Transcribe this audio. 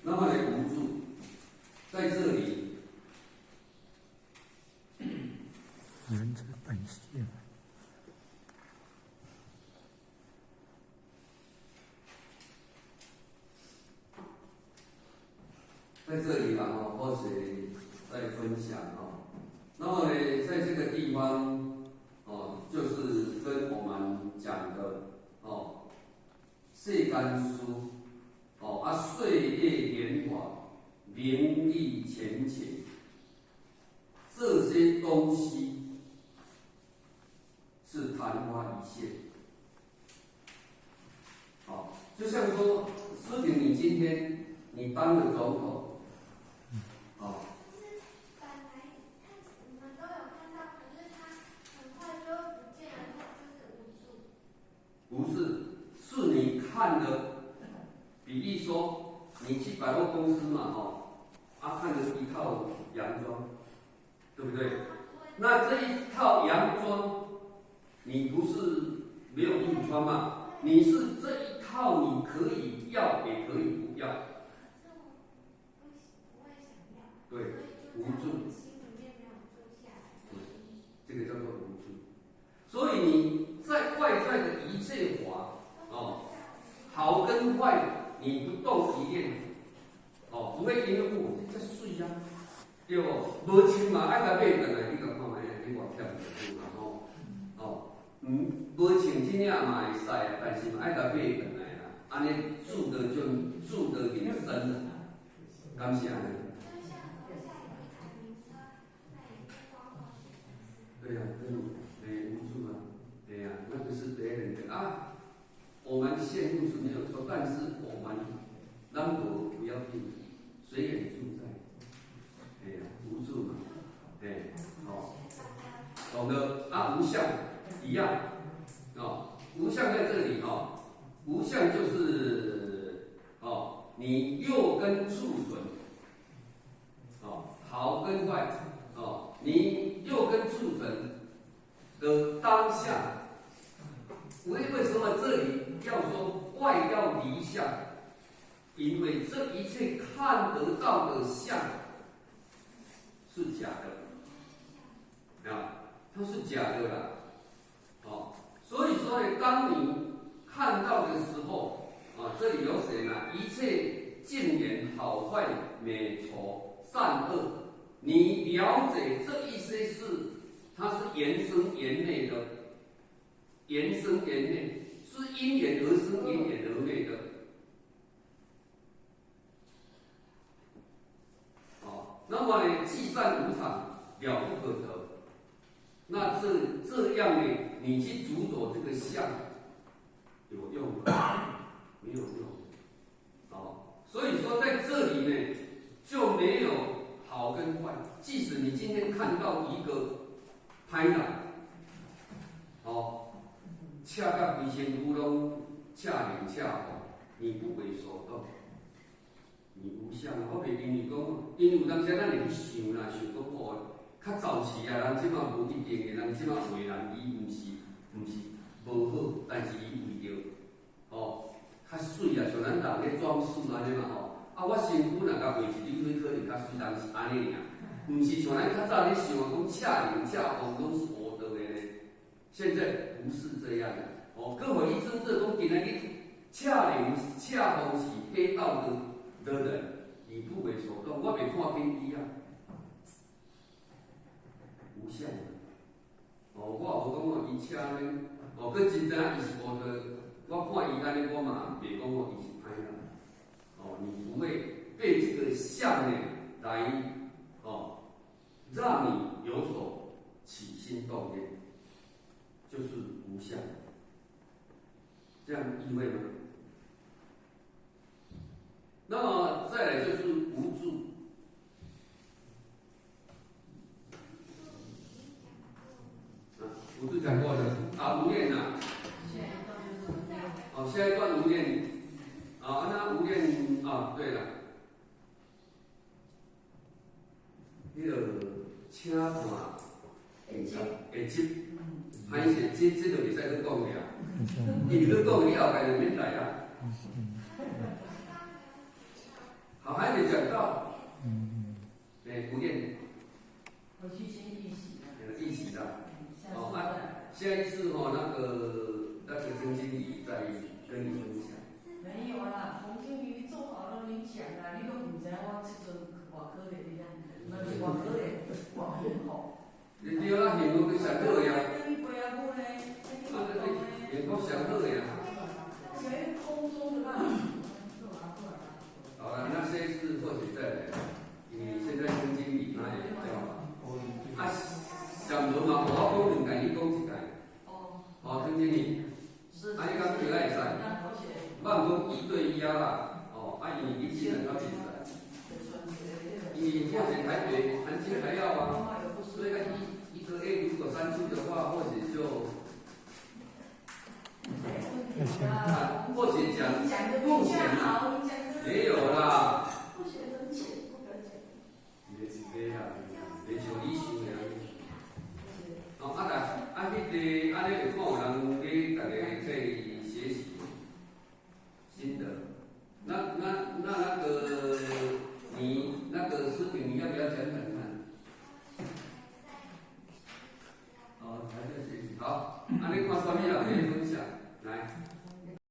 那麼呢，無住，在這裡，人之本性。在這裡嘛，吼，或許再分享哦。那麼呢，在這個地方，哦，就是跟我們講的，哦，世間事，哦，啊，歲月年華、名利錢錢，這些東西是曇花一現。哦，就像說，施婷，你今天你當了總統。哦，就是本來看我們都有看到，可是它很快就會不見了，它就是無住。不是，是你看的，比喻說，你去百貨公司嘛，哦，啊，看了一套洋裝，對不對？那這一套洋裝，你不是沒有硬穿嗎？你是這一套，你可以要，也可以不要。可是我不會想要。對，無住。心裡面沒有住下來。對，這個叫做無住。所以你在外在的一切法，哦，好跟壞，你不動一念，哦，不會因為哦，這水啊，對無？無穿嘛，愛共買轉來，你共看覓啊？你偌忝就對啦吼。哦，無穿這領嘛會使啊，但是嘛愛共買轉來啦，按呢住的就住得很深了，敢是按呢？就像樓下有一台名車，那也不關我什麼事。對呀，對，哎，無住啊，對呀，那個是別人的啊。我們羨慕是沒有錯，但是我們咱無不要緊，隨緣自在，哎呀，無住嘛，哎，好，懂得啊，無相一樣，哦，無相在這裡哦，無相就是哦，你六根觸損，哦，好跟壞，哦，你六根觸損的當下。為什麼這裡要說外要離相？因為這一切看得到的相是假的，啊，它是假的啦，哦，所以說呢，當你看到的時候，啊，這裡有寫呢，一切境緣好壞美醜善惡，你了解這一些事，它是緣生緣滅的。緣生緣滅是因緣而生，因緣而滅的。哦，那麼呢，聚散無常，了不可得。那這樣呢，你去執著這個相，有用嗎？沒有用。哦，所以說在這裡呢，就沒有好跟壞。即使你今天看到一個歹人，哦。赤甲規身軀攏赤紅赤紅，你不為所動，你無相。我袂因為講，因為有當時咱會去想啦，想講哦，較早期啊，人這馬無一定的，人這馬話人伊毋是無好，但是伊為著哦較媠啊，像咱人咧裝飾按呢嘛吼。啊，我身軀若共畫一滴水，可能較媠，人是按呢爾，毋是像咱較早咧想講赤紅赤紅攏是烏道的呢。現在不是這樣的，哦，閣予你真正講今仔日赤龍赤鳳是黑道的人，你不為所動，我袂看輕伊啊，無相。哦，我也無講哦，伊赤呢，哦，閣真知影伊是烏道，我看伊按呢，我嘛袂講哦，伊是歹人。哦，你不會被這個相呢來哦，讓你有所起心動念。就是無相，這樣意味嗎？那麼再來就是無住。啊，無住講過了啊，無念吶。哦，下一段無念。啊，那無念啊，對了，那個請看下集。歹勢，這就袂使閣講了，因為閣講你後擺就免來啊。好。啊，還沒講到。哎，吳燕。回去先預習啦。預習啦。哦啊，下一次哦，那個曾經理再跟你分享。沒有啦，洪經理你做好了你講啦，你都毋知我這陣偌可憐你啊，毋是偌可憐，偌幸福。你對啦，幸福上好呀。啊，幸福上好呀。像空中的蠟燭。好了，那下一次或許再來，因為現在曾經理他也比較啊，上無嘛，我講兩屆，你講一屆。哦。哦，曾經理。啊，你講對會使？我毋講一對一啊啦，哦，啊，因為你只能較袂使，因為或許台北南京還要啊，所以一個 A 如果三次的話，或許就，啊，或許講夢想啊，沒有啦。